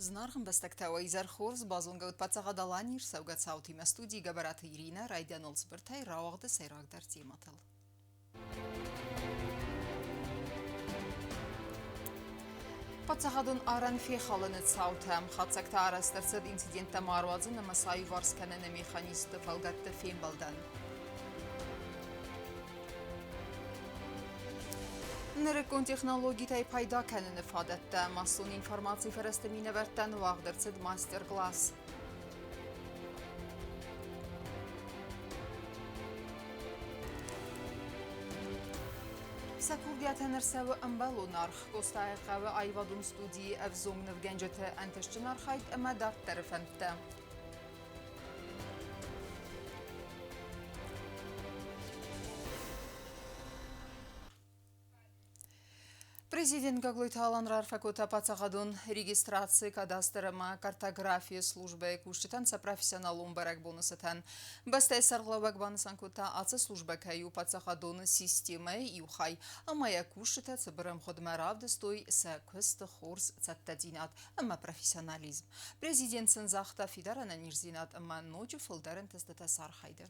Зынаргъ ӕмбӕстӕгтӕ, уӕ изӕр хорз! Базонгӕ ут Паддзахад Аланийы рцӕугӕ цаутимӕ студийы Гӕбӕраты Иринӕ райдианыл цыбыртӕй рауагъды сӕйрагдӕр темӕтыл. Паддзахадон арӕн фехалыны цаутӕм хатдзӕгтӕ арӕзт ӕрцыд инциденттӕ ма ӕруадзын ӕмӕ сӕ аиуварс кӕныны механизмты фӕлгӕтты фембӕлдӕн. Нырыккон технологитӕй пайда кӕныны фадӕттӕ массон информацийы фӕрӕзты минӕвӕрттӕн уагъд ӕрцыд мастер-класс. Сӕ курдиатӕн ӕрцӕуы ӕмбӕлон аргъ. Къостайы хъӕуы аивадон студийы ӕвзонг нывгӕнджыты ӕнтыстджын архайд ӕмӕ дарддӕры фӕндтӕ. Президент Гаглойты Алан раарфӕ кодта паддзахадон регистрацийы, кадастр ӕмӕ картографийы службӕйы кусджытӕн сӕ профессионалон бӕрӕгбоны цытӕн. Бӕстӕйы сӕргълӕууӕг банысан кодта, ацы службӕ кӕй у паддзахадон системӕйы иу хай ӕмӕ йӕ кусджытӕ цыбыр ӕмгъуыдмӕ равдыстой сӕ куысты хорз цӕттӕдзинад ӕмӕ профессионализм. Президент сын загъта фидар ӕнӕниздзинад ӕмӕ ноджы фылдӕр ӕнтыстытӕ сӕ архайды.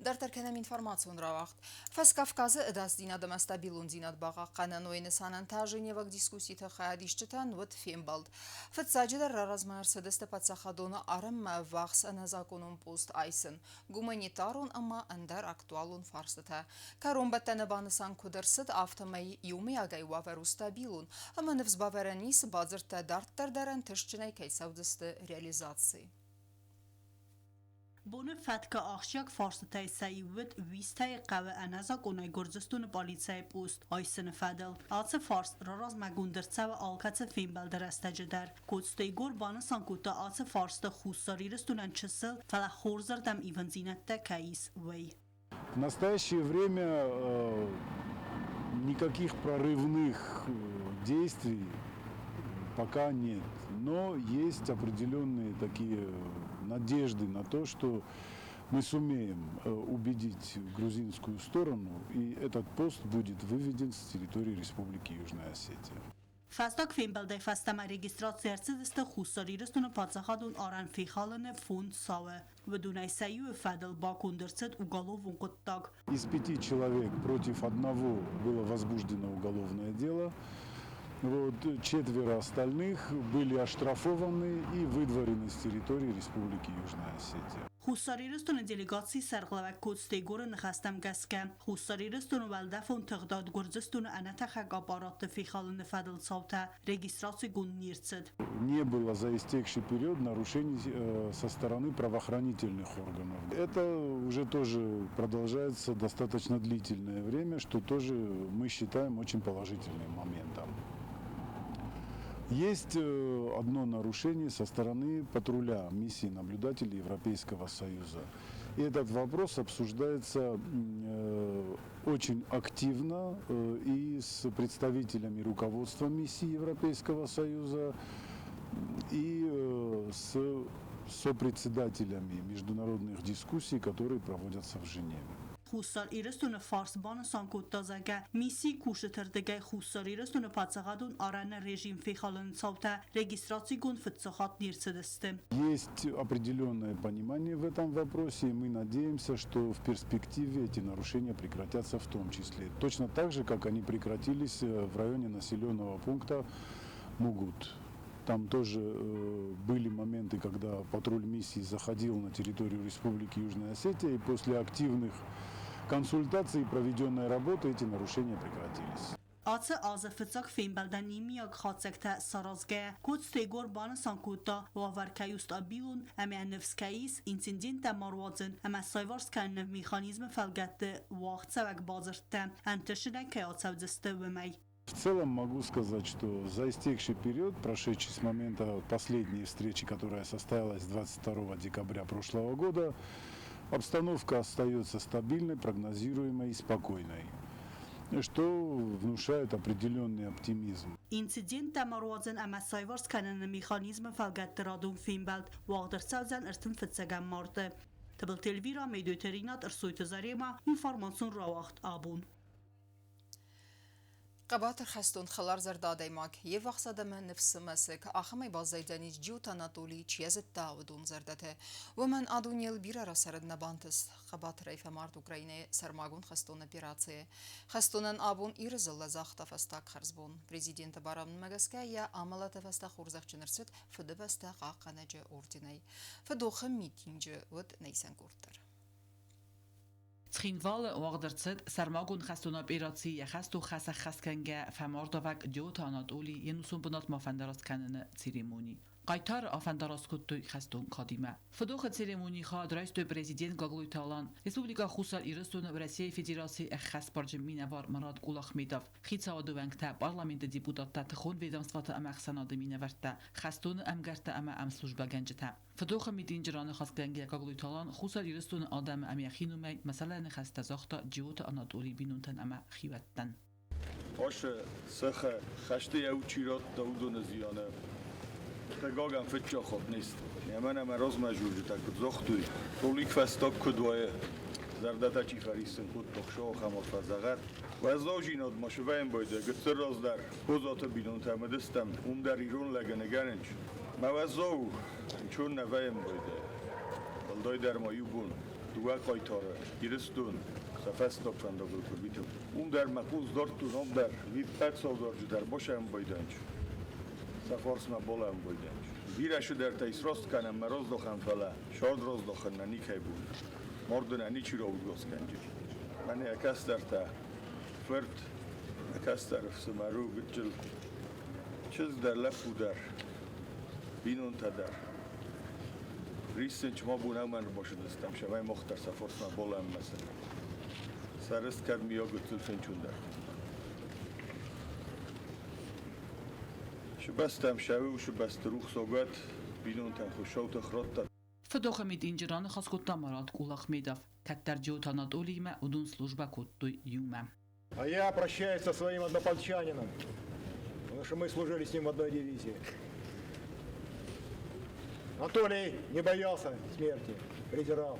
Дарддӕр кӕнӕм информацион рауагъд. Фӕскавказы ӕдасдзинад ӕмӕ стабилондзинад бахъахъхъӕнӕн уый нысанӕн та Женеваг дискусситы хайадисджытӕн уыд фембӕлд. Фыццаджыдӕр раразмӕ ӕрцыдысты паддзахадон арӕнмӕ ӕввахс ӕнӕзакъонон пост айсын, гуманитарон ӕмӕ ӕндӕр актуалон фарстытӕ. Кӕронбӕттӕны банысан куыд ӕрцыд, афтӕмӕй иумӕйагӕй уавӕр у стабилон ӕмӕ ныфс бавӕрӕн ис, бадзырдтӕ дарддӕр дӕр ӕнтыстджынӕй кӕй цӕудзысты реализаци. Боны фӕткы ахсджиаг фарстытӕй сӕ иу уыд Уистӕйы хъӕуы ӕнӕзакъонӕй Гуырдзыстоны пъӕлицӕйы пост айсыны фӕдыл. Ацы фарст раразмӕгонд ӕрцӕуы алкӕцы фембӕлды рӕстӕджы дӕр. Коцты Егор банысан кодта, ацы фарсты Хуссар Ирыстонӕн чысыл, фӕлӕ хорзӕрдӕм ивындзинӕдтӕ кӕй ис, уый. В настоящее время никаких прорывных действий пока нет. Но есть определенные такие надежды на то, что мы сумеем убедить грузинскую сторону, и этот пост будет выведен с территории Республики Южная Осетия. Фӕстаг фембӕлдӕй фӕстӕмӕ регистраци ӕрцыдысты Хуссар Ирыстоны паддзахадон арӕн фехалыны фонд цауы. Уыдонӕй сӕ иуы фӕдыл баконд ӕрцыд уголовон хъуыддаг. Из пяти человек против одного было возбуждено уголовное дело. Вот, четверо остальных были оштрафованы и выдворены с территории Республики Южная Осетия. Хуссар Ирыстоны делегацийы сӕргълӕууӕг Коцты Егоры ныхӕстӕм гӕсгӕ, Хуссар Ирыстоны уӕлдӕфон тыгъдад Гуырдзыстоны ӕнӕтӕхӕг аппаратты фехалыны фӕдыл цаутӕ регистрацигонд не рцыд. Не было за истекший период нарушений со стороны правоохранительных органов. Это уже тоже продолжается достаточно длительное время, что тоже мы считаем очень положительным моментом. Есть одно нарушение со стороны патруля миссии наблюдателей Европейского Союза. И этот вопрос обсуждается очень активно и с представителями руководства миссии Европейского Союза, и с сопредседателями международных дискуссий, которые проводятся в Женеве. Хуссар Ирыстоны фарс банысан кодта, зӕгъгӕ, мисси кусджыты рдыгӕй Хуссар Ирыстоны паддзахадон арӕны режим фехалыны цаутӕ регистрацигонд фыццаг хатт не рцыдысты. Есть определенное понимание в этом вопросе, и мы надеемся, что в перспективе эти нарушения прекратятся в том числе. Точно так же, как они прекратились в районе населенного пункта Мугут. Там тоже были моменты, когда патруль миссии заходил на территорию Республики Южная Осетия, и после активных консультаций и проведенной работы эти нарушения прекратились. Ацы азы фыццаг фембӕлдӕн иумиаг хатдзӕгтӕ саразгӕйӕ, Коцты Егор банысан кодта, уавӕр кӕй у стабилон ӕмӕ ныфс кӕй ис инциденттӕ ма руадзын ӕмӕ саиварс кӕныны механизмы фӕлгӕтты уагъдцӕуӕг бадзырдтӕ ӕнтысынӕй кӕй ацӕудзысты, уымӕй. В целом могу сказать, что за истекший период, прошедший с момента последней встречи, которая состоялась 22 декабря прошлого года, обстановка остается стабильной, прогнозируемой и спокойной, что внушает определенный оптимизм. Инциденттӕ ма руадзын ӕмӕ саиварс кӕныны механизмы фӕлгӕтты радон фембӕлд уагъд ӕрцӕудзӕн 35 марты. Тыбылты Эльвира, Медойты Ринат, Ӕрсойты Зарема, информацион рауагъд абон. Хъӕбатыр хӕстон, хӕларзӕрдӕ адӕймаг, йе ввахс адӕмӕн ныфсы мӕсыг, ахӕмӕй баззайдзӕнис Джиоты Анатолий, чи йӕ зыдта, уыдон зӕрдӕты. Уымӕн а дунейыл бирӕ рацӕрын нӕ бантыст. Хъӕбатырӕй фӕмард Украинӕйы сӕрмагонд хӕстон операцийы. Хӕстонӕн абон Иры дзыллӕ загъта фӕстаг хӕрзбон. Президенты барамындмӕ гӕсгӕ йӕ амӕлӕты фӕстӕ хорзӕхджын ӕрцыд Фыдыбӕстӕ хъахъхъӕнӕджы орденӕй. Фыдохы митинджы уыд нӕ къорд дӕр. Цхинвалы уагъд ӕрцыд сӕрмагонд хӕстон операци йӕ хӕстон хӕс ӕххӕстгӕнгӕ фӕмардуӕвӕг Джиоты Анатоли йе нусон бынатмӕ фӕндараст кӕныны церемони. Хъайтары афӕндараст кодтой хӕстон кадимӕ. Фыдохы церемонийы хайад райстой президент Гаглойты Алан, Республикӕ Хуссар Ирыстоны Уӕрӕсейы Федерацийы ӕххӕстбарджын минӕвар Марат Кулахметов, хицауады уӕнгтӕ, парламенты депутаттӕ, тыхон ведомствоты ӕмӕ ӕхсӕнады минӕвӕрттӕ, хӕстоны ӕмгӕрттӕ ӕмӕ ӕмслужбӕгӕнджытӕ. Фыдохы митинджы раныхасгӕнгӕ Гаглойты Алан Хуссар Ирыстоны адӕмы ӕмӕ йӕхи номӕй мӕсӕллӕ ныхӕстӕ загъта Джиоты Анатолийы бинонтӕн ӕмӕ хиуӕттӕн. Ашы сыхы хӕсты йӕ уд чи радта, уыдоны зианы хъыгагӕн фыдджахат не сты. Ӕмӕ нӕм размӕ журджытӕ куыд загътой, ролик фӕстаг куыд уайы, зӕрдӕтӕ чи фӕриссын кодта, хуыцау ахӕм фӕзӕгъӕд. Уӕззаудзинад ма сывӕйын байдайы гыццыл раздӕр Козаты бинонтӕ уыдыстӕм, уым дӕр ирон лӕгӕн ныгӕнынч. Мӕ уӕззау чон нӕ вӕййын байдайы. Уӕлдайдӕр ма иу бон дыууӕ хъайтары Ирыстон сӕ фӕстаг фӕндагыл куы рвитын. Уым дӕр мӕ хъус дардтон, ам дӕр ме ппӕт саударджы дӕр басӕмбайдӕнч, сӕ фарсмӕ балӕмбайдӕнч. Бирӕ цыдӕртӕ сраст кӕнӕм мӕ раздахӕм, фӕлӕ сӕрд раздахын нӕ никӕй бон. Марды нӕ ничи раудгас кӕнджын. Мӕнӕ йӕ кӕстӕртӕ, фырт, йӕ кӕстӕр ӕфсымӕр у гыццыл чызг дӕр, лӕппу дӕр, бинонтӕ дӕр. Риссынч ма бон ӕмӕ ӕрбасыдыстӕм, сӕмӕй мах дӕр сӕ фарсмӕ балӕммӕ сын. Сӕ рыст кӕд мийаг гыццыл фенчондӕр. Сыбӕстӕм сӕуы сыбӕсты рухсагуат, бинонтӕн хуыссау тых радта. Фыдохы митинджы раныхас кодта Марат Кулахмедов. Кӕддӕр Джиоты Анатолиимӕ уыдон службӕ кодтой иумӕ. А я прощаюсь со своим однополчанином, потому что мы служили с ним в одной дивизии. Анатолий не боялся смерти, презирал.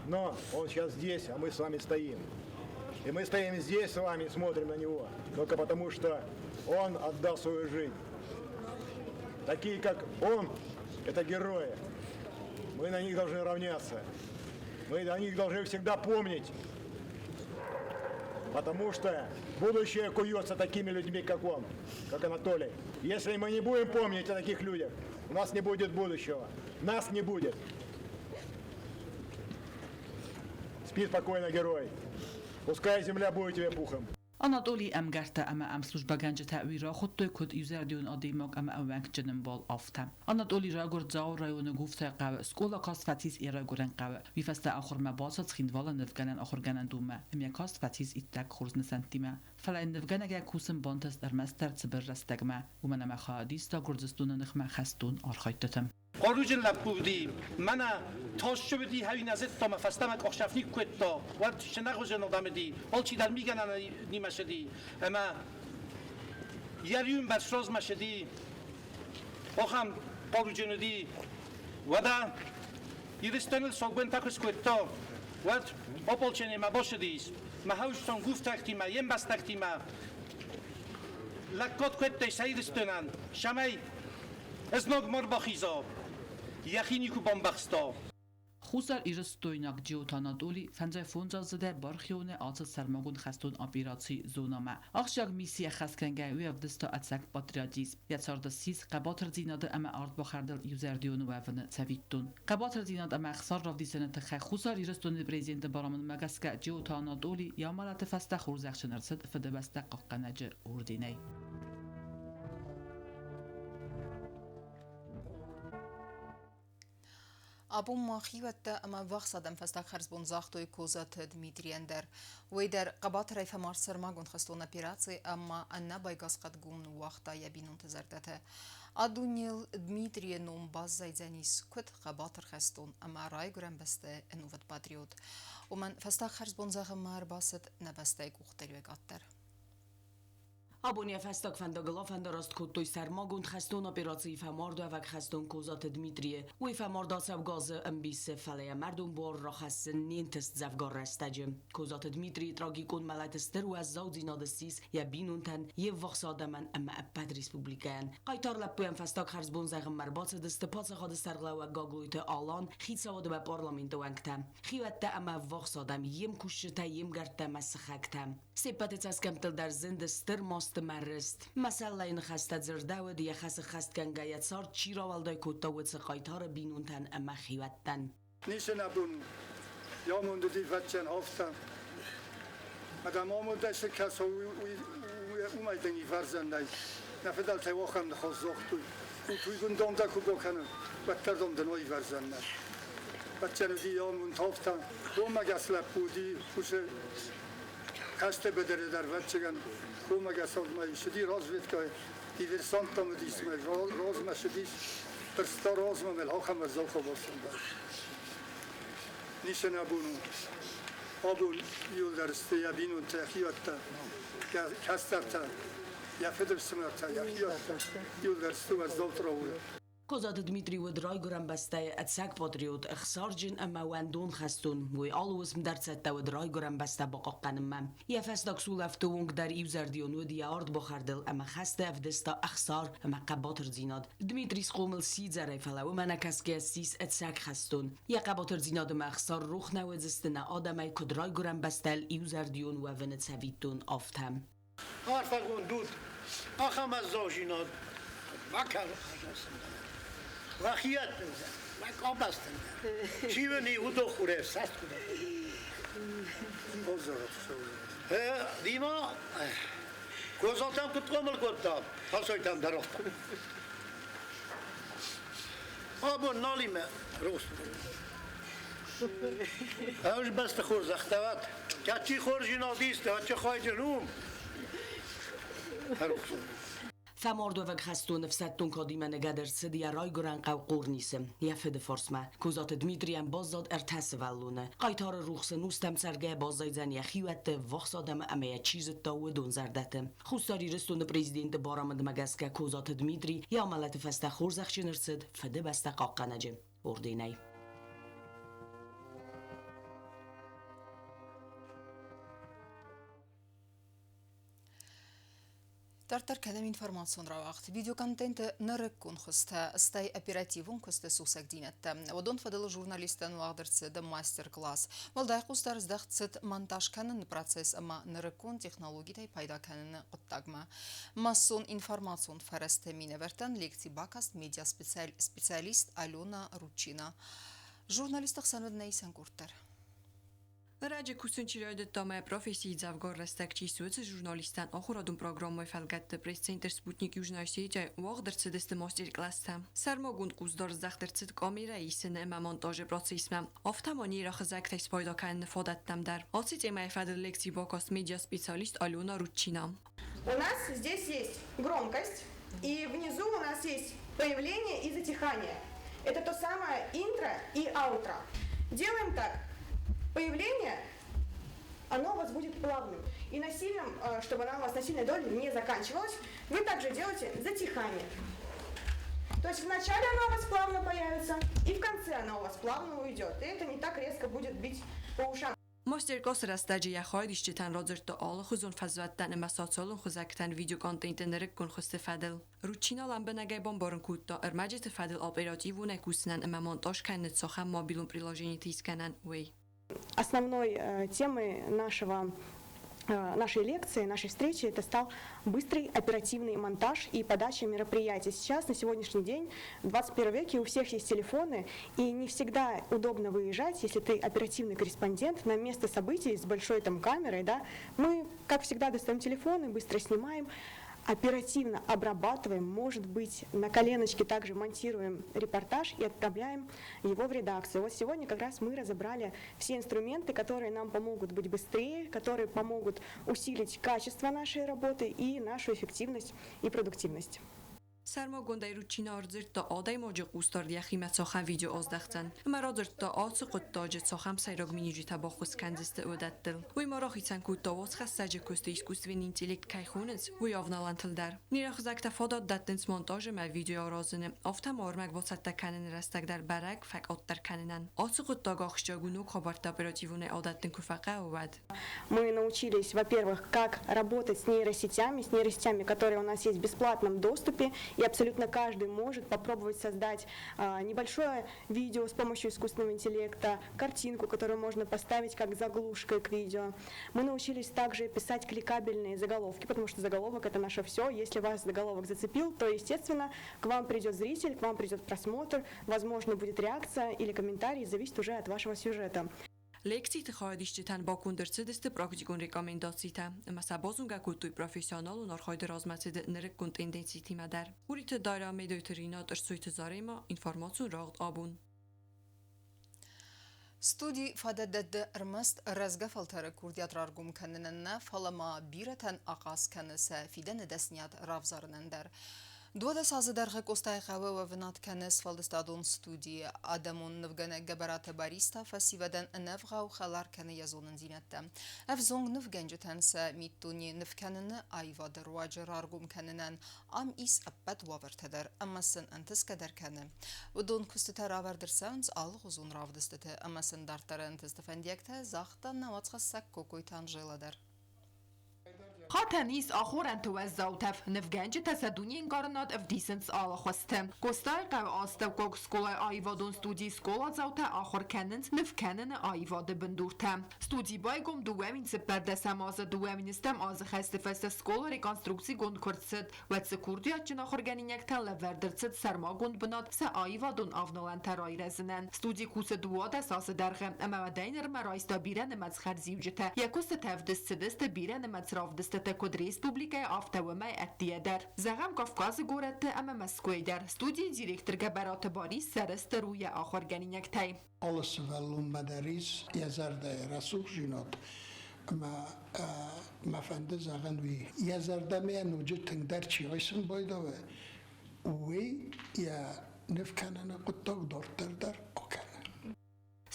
Но он сейчас здесь, а мы с вами стоим. И мы стоим здесь с вами и смотрим на него, только потому что он отдал свою жизнь. Такие, как он, это герои. Мы на них должны равняться. Мы о них должны всегда помнить. Потому что будущее куется такими людьми, как он, как Анатолий. Если мы не будем помнить о таких людях, у нас не будет будущего. Нас не будет. Спи спокойно, герой. Пускай земля будет тебе пухом. Анатолийы ӕмгӕрттӕ ӕмӕ ӕмслужбӕгӕнджытӕ уый рахуыдтой куыд иузӕрдион адӕймаг ӕмӕ ӕууӕнкджын ӕмбал, афтӕ. Анатолий райгуырд Дзауы районы Гуфтайы хъӕуы, скъола каст фӕцис йӕ райгуырӕн хъӕуы. Уый фӕстӕ ахуырмӕ бацыд Цхинвалы нывгӕнӕн ахуыргӕнӕндонмӕ ӕмӕ каст фӕцис иттӕг хорз нысӕнттимӕ. Фӕлӕ йын нывгӕнӕгӕй кусын бантыст ӕрмӕстдӕр цыбыр рӕстӕгмӕ, уымӕн ӕмӕ хайад иста Гуырдзыстоны ныхмӕ хӕстон архайдтыты. Хъаруджын лӕппу уыди, мӕнӕ тӕсчъы уыди, хӕуи нӕ зыдта мӕ фӕстӕмӕ къухсӕф никкодта, уӕд сынӕгъуызӕн адӕм уыди, алчидӕр мигӕнӕнимӕ цыди ӕмӕ йӕ риуы размӕ цыди, ахӕм хъаруджын уыди. Уӕдӕ Ирыстоныл согбонтӕ куы скодта, уӕд ополченемӕ бацыдис, мӕ хӕстон гуфтӕгтимӕ, йе мбӕстӕгтимӕ лӕггад кодтой сӕ Ирыстонӕн, цӕмӕй знаг ма рбахиза, йӕхи никуы бамбӕхста. Хуссар Ирыстойнаг Джиоты Анатолий 55-аздзыдӕй бархионӕй ацыд сӕрмагонд хӕстон операцийы зонӕмӕ. Ахсджиаг мисси ӕххӕстгӕнгӕ уый ӕвдыста ӕцӕг патриотизм. Йӕ царды ссис хъӕбатырдзинады ӕмӕ ардбахӕрдыл иузӕрдион уӕвыны цӕвиттон. Хъӕбатырдзинад ӕмӕ ӕхсар равдисыны тыххӕй Хуссар Ирыстоны президенты барамындмӕ гӕсгӕ Джиоты Анатолий йӕ амӕлӕты фӕстӕ хорзӕхджын ӕрцыд Фыдыбӕстӕ хъахъхъӕнӕджы орденӕй. Абон ма хиуӕттӕ ӕмӕ ӕввахс адӕм фӕстаг хӕрзбон загътой Козаты Дмитрийӕн дӕр. Уый дӕр хъӕбатырӕй фӕмард сӕрмагонд хӕстон операцийы ӕмӕ ӕнӕбайгас хъӕдгом ныууагъта йӕ бинонты зӕрдӕтӕ. А дунейыл Дмитрийы ном баззайдзӕнис куыд хъӕбатыр хӕстон ӕмӕ райгуырӕн бӕстӕйы ӕнувыд патриот. Уымӕн фӕстаг хӕрзбон зӕгъынмӕ ӕрбацыд нӕ бӕстӕйы къухдариуӕгад дӕр. Абон йӕ фӕстаг фӕндагыл афӕндараст кодтой сӕрмагонд хӕстон операцийы фӕмардуӕвӕг хӕстон Козаты Дмитрийы. Уый фӕмард ацӕугӕ азы ӕмбисы, фӕлӕ йӕ мӕрдон буар рахӕссын не нтыст дзӕвгар рӕстӕджы. Козаты Дмитрийы трагикон мӕлӕт стыр уӕззаудзинад ссис йӕ бинонтӕн, йе ввахс адӕмӕн ӕмӕ ӕппӕт республикӕйӕн. Хъайтар лӕппуйӕн фӕстаг хӕрзбон зӕгъынмӕ ӕрбацыдысты паддзахады сӕргълӕууӕг Гаглойты Алан, хицауады ӕмӕ парламенты уӕнгтӕ, хиуӕттӕ ӕмӕ ӕввахс адӕм, йе мкусджытӕ, йе мгӕрттӕ ӕмӕ сыхӕгтӕ. Се ппӕты цӕсгӕмттыл дӕр зынд стыр масты мӕ рыст. Мӕсӕллӕйы ныхӕстӕ дзырдӕуыд, йӕ хӕс ӕххӕстгӕнгӕйӕ цард чи рауӕлдай кодта, уыцы хъайтары бинонтӕн ӕмӕ хиуӕттӕн. Ницы нӕ бон у. Амонды дивӕццӕн афтӕ. Адӕм амондӕй цы кӕса, уымӕй дын ивӕрдзӕн нӕй. Нӕ фыдӕлтӕ ахӕм ныхас загътой. Туйгун дом дӕ куы бакӕны, уӕддӕр дом дын ивӕрдзӕн нӕ. Бӕццӕн уыди амонд афтӕ. Коммӕгӕс лӕппу уыди, уыцы хӕсты быдыры дӕр ӕвӕццӕгӕн коммӕгӕс адӕмӕй цыди разведкӕйы диверсанттӕм уыдис, размӕ цыдис, бырста размӕ, мӕ ахӕм уӕззау хабар сӕмбӕлд. Ницы нӕ бон у. Абон иуылдӕр сты йӕ бинонтӕ, хиуӕттӕ, кӕстӕртӕ, йӕ фыдыфсымӕртӕ, йӕ хиуӕттӕ иуылдӕр сты уӕззау трауры. Козаты Дмитрий уыд райгуырӕн бӕстӕйы ӕцӕг патриот, ӕхсарджын ӕмӕ уӕндон хӕстон. Уый алы уысм дӕр цӕттӕ уыд райгуырӕн бӕстӕ бахъахъхъӕнынмӕ. Йӕ фӕстаг сулӕфты онг дӕр иузӕрдион уыд йӕ ардбахӕрдыл ӕмӕ хӕсты ӕвдыста ӕхсар ӕмӕ хъӕбатырдзинад. Дмитрий схъомыл сидзӕрӕй, фӕлӕ уымӕ нӕкӕсгӕ ссис ӕцӕг хӕстон. Йӕ хъӕбатырдзинад ӕмӕ ӕхсар рох нӕ уыдзысты нӕ адӕмӕй, куыд райгуырӕн бӕстӕйыл иузӕрдион уӕвыны цӕвиттон, афтӕ. Арфӕгонд ут, ахӕм ӕззаудзинад бакӕны Уӕхиӕттӕн дӕр, уӕ къабӕзтӕн дӕр. Чи уын и, уыдон хурӕй ӕфсӕст куы Дима, Козатӕм куыд хъомыл кодта, Тасойтӕм дӕр афтӕ. Абон нал и мӕ рухс. Ӕз бӕсты хорзӕхтӕ уӕд. Кӕд чи хорзинад ис, кӕд чи хайджын у. Фӕмардуӕвӕг хӕстон ӕфсӕддон кадимӕ ныгӕд ӕрцыд йӕ райгуырӕн хъӕу Хъорнисы, йӕ фыды фарсмӕ. Козаты Дмитрийӕн баззад ӕртӕ сывӕллоны. Хъайтары рухсы нустӕм цӕргӕйӕ баззайдзӕн йӕ хиуӕтты, ввахс адӕмы ӕмӕ йӕ чи зыдта, уыдон зӕрдӕты. Хуссар Ирыстоны президенты барамындмӕ гӕсгӕ Козаты Дмитрий йӕ амӕлӕты фӕстӕ хорзӕхджын ӕрцыд Фыдыбӕстӕ хъахъхъӕнӕджы орденӕй. Дарддӕр кӕнӕм информацион рауагъд. Видеоконтенты нырыккон хуызтӕ, стӕй оперативон куысты сусӕгдзинӕдтӕ. Уыдон фӕдыл журналисттӕн уагъд ӕрцыд мастер-класс. Уӕлдай хъусдард здӕхт цыд монтаж кӕныны процесс ӕмӕ нырыккон технологитӕй пайда кӕныны хъуыддагмӕ. Массон информацион фӕрӕзты минӕвӕрттӕн лекци бакаст медиаспециалист Алена Ручина. Журналистты хсӕн уыд нӕ исӕн къорд дӕр. Ӕрӕджы кусын чи райдыдта мӕ профессийы дзӕвгар рӕстӕг чи ис, уыцы журналисттӕн ахуырадон программӕйы фӕлгӕтты пресс-центр «Спутник» Южной Осетияйы уагъд ӕрцыдысты мастер-класстӕ. Сӕрмагонд хъусдард здӕхт ӕрцыд камерӕ исыны ӕмӕ монтажы процессмӕ, афтӕ ма нейрохызӕгтӕй спайда кӕныны фадӕттӕм дӕр. Ацы темӕйы фӕдыл лекци бакаст медиаспециалист Алена Рудчина. У нас здесь есть громкость, и внизу у нас есть появление и затихание. Это то самое интро и аутро. Делаем так. Появление, оно у вас будет плавным. И на сильном, чтобы она у вас на сильной доле не заканчивалась, вы также делаете затихание. То есть вначале она у вас плавно появится, и в конце она у вас плавно уйдет. И это не так резко будет бить по ушам. Мастер-классы рӕстӕджы йӕ хайадисджытӕн радзырдта алыхуызон фӕзуӕттӕн ӕмӕ социалон хуызӕгтӕн видеоконтенты нырыккон хуызты фӕдыл. Ручина лӕмбынӕгӕй бамбарын кодта, ӕрмӕджыты фӕдыл оперативонӕй кусынӕн ӕмӕ монтаж кӕныны цахӕм мобилон приложениты искӕнӕн, уый. Основной темой нашей лекции, нашей встречи, это стал быстрый оперативный монтаж и подача мероприятий. Сейчас, на сегодняшний день, в 21 веке у всех есть телефоны, и не всегда удобно выезжать, если ты оперативный корреспондент, на место событий с большой там камерой, да, мы, как всегда, достаем телефоны, быстро снимаем, оперативно обрабатываем, может быть, на коленочке также монтируем репортаж и отправляем его в редакцию. Вот сегодня как раз мы разобрали все инструменты, которые нам помогут быть быстрее, которые помогут усилить качество нашей работы и нашу эффективность и продуктивность. Сӕрмагондӕй Руччина ӕрдзырдта адӕймаджы хъусдард йӕхимӕ цахӕм видео аздӕхдзӕн ӕмӕ радзырдта ацы хъуыддаджы цахӕм сӕйраг миниуджытӕ баххуыс кӕндзысты уыдӕттыл. Уый ма рахицӕн кодта уацхӕссӕджы куысты искусственный интеллект кӕй хонынц, уый авналӕнтыл дӕр. Нирӕхуызӕгтӕ фадат дӕттынц монтажы ӕмӕ видео аразыны, афтӕ ма ӕрмӕг бацӕттӕ кӕныны рӕстӕг дӕр бӕрӕг фӕкъаддӕр кӕнынӕн. Ацы хъуыддаг ахсджиаг у ног хабӕрттӕ оперативонӕй адӕттын куы фӕхъӕуы, уӕд. Мы научились, во-первых, как работать с нейросетями, с нейросетями, которые у нас есть в бесплатном доступе, и абсолютно каждый может попробовать создать небольшое видео с помощью искусственного интеллекта, картинку, которую можно поставить как заглушкой к видео. Мы научились также писать кликабельные заголовки, потому что заголовок – это наше все. Если вас заголовок зацепил, то, естественно, к вам придет зритель, к вам придет просмотр, возможно, будет реакция или комментарий, зависит уже от вашего сюжета. Лекциты хайадисджытӕн баконд ӕрцыдысты практикон рекомендацитӕ ӕмӕ сӕ базонгӕ кодтой профессионалон архайды размӕцыды нырыккон тенденцитимӕ дӕр. Хуриты Дарья, Медойты Ринат, Ӕрсойты Заремӕ, информацион рагъд абон. Студи фадат дӕтты ӕрмӕст рӕзгӕ фӕлтӕры курдиат раргом кӕнынӕн нӕ, фӕлӕ ма бирӕтӕн ахъаз кӕны сӕ фидӕны дӕсниад равзарынӕн дӕр. 12 азы дӕргъы Къостайыхъӕуы уӕвынад кӕны сфӕлдыстадон студи. Адӕмон нывгӕнӕг Гӕбӕраты Барис та фӕсивӕдӕн ӕнӕвгъау хӕлар кӕны йӕ зонындзинӕдтӕ. Ӕвзонг нывгӕнджытӕн сӕ миддуне ныв кӕныны аивады руаджы раргом кӕнынӕн ам ис ӕппӕт уавӕртӕ дӕр ӕмӕ сын ӕнтысгӕ дӕр кӕны. Уыдон куыстытӕ равӕрд ӕрцӕуынц алыгъуызон равдыстыты ӕмӕ сын дарддӕры ӕнтысты фӕндиӕгтӕ загъта нӕ уацхӕссӕг Кокойты Анжела дӕр. Хатӕн ис ахорӕнты уӕззау тӕф, нывгӕнджытӕ сӕ дунеӕнкъарынад ӕвдисынц алы хуызты. Къостайыхъӕуы астӕуккаг скъолайы аивадон студийы скъоладзаутӕ ахуыр кӕнынц ныв кӕныны аивады бындуртӕ. Студи байгом 2014 азы 2000 азы хӕсты фӕстӕ скъола реконструкцигонд куы рцыд, уӕд цы курдиатджын ахуыргӕнинӕгтӕн лӕвӕрд ӕрцыд сӕрмагонд бынат сӕ аивадон авналӕнтӕ райрӕзынӕн. Студи кусы 12 азы дӕргъы ӕмӕ уӕдӕй нырмӕ райста бирӕнымӕц хӕрзиуджытӕ. Йӕ куыстытӕ ӕвдыст цыдысты бирӕнымӕц равдыстытӕ куыд республикӕйы, афтӕ уымӕй ӕддейӕ дӕр. Зӕгъӕм, Кавказы горӕтты ӕмӕ Мӕскуыйы дӕр. Студийы директор Гӕбӕраты Барис сӕрыстыр у йӕ ахуыргӕнинӕгтӕй. Алы сывӕллонмӕ дӕр ис йӕ зӕрдӕйы рӕсугъдзинад ӕмӕ мӕ фӕнды зӕгъын уый, йӕ зӕрдӕмӕ ноджы тынгдӕр чи айсын байдауы, уый йӕ ныв кӕныны хъуыддаг дарддӕр дӕр акӕны.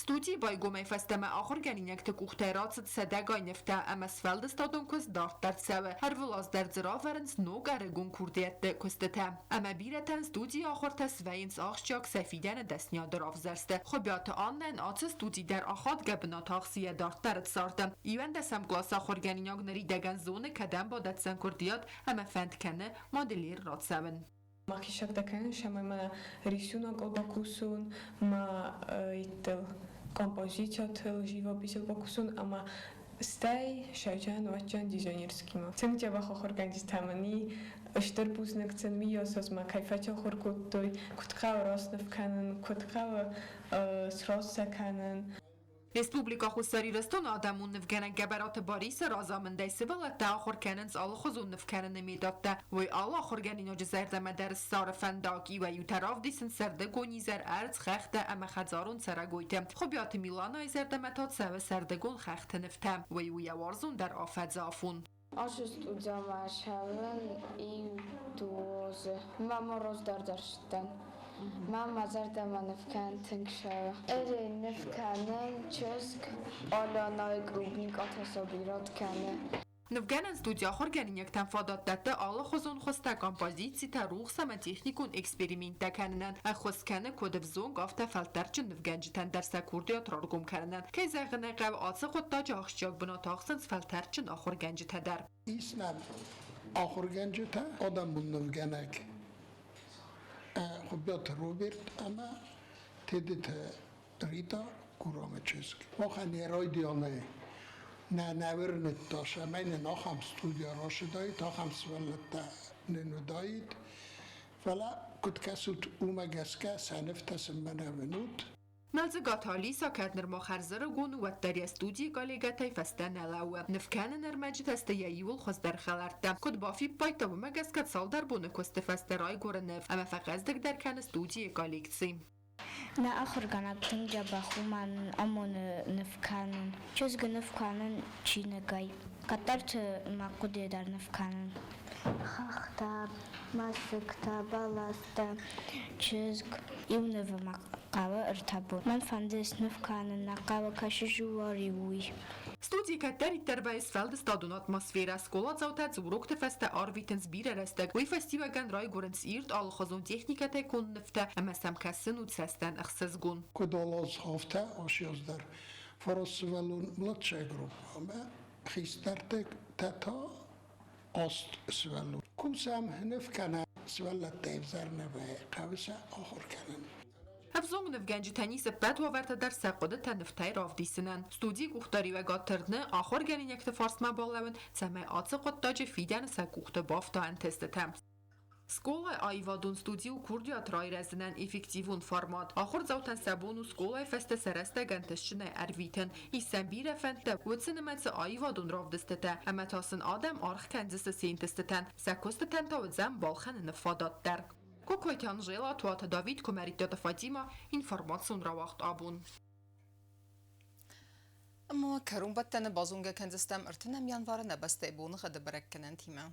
Студийы байгомӕй фӕстӕмӕ ахуыргӕнинӕгты къухтӕй рацыд сӕдӕгай нывтӕ ӕмӕ сфӕлдыстадон куыст дарддӕр цӕуы. Ӕрвылаз дӕр дзы равӕрынц ног ӕрыгон курдиӕтты куыстытӕ. Ӕмӕ бирӕтӕн студийы ахуыртӕ свӕййынц ахсджиаг сӕ фидӕны дӕсниады равзӕрсты. Хуыбиаты Аннӕйӕн ацы студи дӕр ахадгӕ бынат ахсы йӕ дарддӕры царды. Иуӕндӕсӕм къласы ахуыргӕнинаг ныридӕгӕн зоны, кӕдӕм бадӕтдзӕн курдиат ӕмӕ фӕнд кӕны модельер рацӕуын. Махисӕгтӕ кӕнын ӕмӕ мӕ рисунокыл бакусын, мӕ иттыл композициятыл, живописыл бакусын ӕмӕ стӕй сӕджӕн уӕдджӕн дизайнерскимӕ. Тынг дзӕбӕх ахуыргӕнджытӕ мын и, стыр бузныг сын миййасозмӕ кӕй фӕцахуыр кодтой, куыд хъӕуы раст ныв кӕнын, куыд хъӕуы сраст сӕ кӕнын. Республикӕ Хуссар Ирыстоны адӕмон нывгӕнӕг Гӕбӕраты Барисы разамындӕй сывӕллӕттӕ ахуыр кӕнынц алыхуызон нывкӕныны методтӕ. Уый алы ахуыргӕнинаджы зӕрдӕмӕ дӕр ссары фӕндаг, иуӕй-иутӕ равдисынц сӕрдыгон изӕр, ӕрдз, хӕхтӕ ӕмӕ хӕдзарон цӕрӕгойтӕ. Хуыбиаты Миланайы зӕрдӕмӕ та цӕуы сӕрдыгон хӕхты нывтӕ. Уый у йӕ уарзондӕр афӕдзы афон. Ацы студиямӕ цӕуын иу дуозы. Мӕ мороз дӕр дӕр Мӕ мӕ зӕрдӕмӕ ныв кӕнын тынг цӕуы. Эри ныв кӕнын чызг Аленайы клубникъатӕ собират кӕны. Нывгӕнӕн студи ахуыргӕнинӕгтӕн фадат дӕтты алыхуызон хуызтӕ, композицитӕ, рухс ӕмӕ техникон эксперименттӕ кӕнынӕн, ӕххуыс кӕны куыд ӕвзонг, афтӕ фӕлтӕрдджын нывгӕнджытӕн дӕр сӕ курдиат раргом кӕнынӕн. Кӕй зӕгъын ӕй хъӕуы, ацы хъуыддаджы ахсджиаг бынат ахсынц фӕлтӕрдджын ахуыргӕнджытӕ дӕр. Ис нӕм ахуыргӕнджытӕ, адӕмон нывгӕнӕг Хуыбиаты Роберт ӕмӕ Тедеты Рита Гурамы чызг. Махӕн йӕ райдианӕй нӕ нӕ уырныдта, цӕмӕй нын ахӕм студия рацыдаид, ахӕм сывӕллӕттӕ нын уыдаид. Фӕлӕ, куыд кӕсут, уымӕ гӕсгӕ сӕ нывтӕ сын мӕнӕ уынут. Мӕлдзыгаты Алиса кӕд нырма хӕрзӕрыгон у, уӕддӕр йӕ студийы коллегӕтӕй фӕстӕ нӕ лӕууы. Ныв кӕнын ӕрмӕджытӕ сты йӕ иууыл хуыздӕр хӕлӕрттӕ. Куыд бафиппайдта, уымӕ гӕсгӕ цалдӕр боны куысты фӕстӕ райгуыры ныв ӕмӕ фӕхъӕздыгдӕр кӕны студийы коллекци. Нӕ ахуыргӕнӕг тынг дзӕбӕх у, мӕ нын амоны ныв кӕнын. Чызг ныв кӕнын чиныгӕй. Кӕддӕрты мӕ хъуыдыйы дӕр ныв кӕнын. Хӕхтӕ. Мӕсыгтӕ, бӕлӕстӕ, чызг. Иу нывы ма хъӕуы ӕртӕ бон. Мӕн фӕнды сныв кӕнын, нӕ хъӕуы кӕсыс уари, уый. Студийы кӕддӕриддӕр вӕййы сфӕлдыстадон атмосферӕ, скъоладзаутӕ дзы урокты фӕстӕ арвитынц бирӕ рӕстӕг, уый фӕстиуӕгӕн райгуырынц ирд алыхуызон техникӕтӕй конд нывтӕ ӕмӕ сӕм кӕсын у цӕстӕн ӕхсызгон. Куыд алаз афтӕ асиаз дӕр фараст сывӕллон младшая группӕмӕ, хистӕртӕ та аст сывӕллон. Кусӕм ныв кӕнӕ сывӕллӕттӕ ӕвзӕр нӕ вӕййы, хъӕуы сӕ ахуыр кӕнын. Ӕвзонг нывгӕнджытӕн ис ӕппӕт уавӕртӕ дӕр сӕ хъуыдытӕ нывтӕй равдисынӕн. Студийы къухдариуӕгад тырны ахуыргӕнинӕгты фарсмӕ балӕууын, цӕмӕй ацы хъуыддаджы фидӕны сӕ къухты бафта ӕнтыстытӕ. Скъолайы аивадон студи у курдиат райрӕзынӕн эффективон формат. Ахуырдзаутӕн сӕ бон у скъолайы фӕстӕ сӕ рӕстӕг ӕнтыстджынӕй ӕрвитын. Ис сӕм бирӕ фӕндтӕ, уыцы нымӕцы аивадон равдыстытӕ, ӕмӕ та сын адӕм аргъ кӕндзысты се нтыстытӕн, сӕ куыстытӕн та уыдзӕн балхӕныны фадат дӕр. Кокойты Анжела, Туаты Давид, Куымӕридтаты Фатима, информацион рауагъд абон. Ӕмӕ кӕронбӕттӕны базонгӕ кӕндзыстӕм 30 январы нӕ бӕстӕйы боныгъӕды бӕрӕггӕнӕнтимӕ.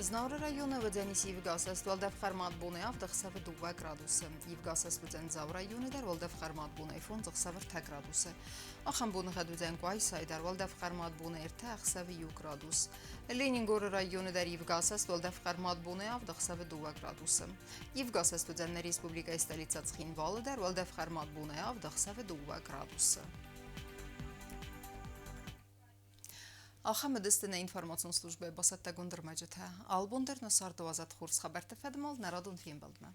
Знауыры районы уыдзӕнис ивгӕсӕст уӕлдӕф хъӕрмад бонӕй 7 ӕхсӕвы 2 градусы. Ивгӕсӕст уыдзӕн Дзауы районы дӕр уӕлдӕф хъӕрмад бонӕй 5 ӕхсӕвы 3 градусы. Ахӕм боныгъӕд уыдзӕн Къуайсайы дӕр уӕлдӕф хъӕрмад бонӕй 3 ӕхсӕвы 1 градус. Ленингоры районы дӕр ивгӕсӕст уӕлдӕф хъӕрмад бонӕй 7 ӕхсӕвы 2 градусы. Ивгӕсӕст уыдзӕн нӕ республикӕйы столицӕ Цхинвалы дӕр уӕлдӕф хъӕрмад бонӕй 7 ӕхсӕвы 2 градусы. Ахӕм уыдысты нӕ информацион службӕйы бацӕттӕгонд ӕрмӕджытӕ. Албон дӕр нӕ царды уадзӕд хорз хабӕртты фӕдмал нӕ радон фембӕлдмӕ.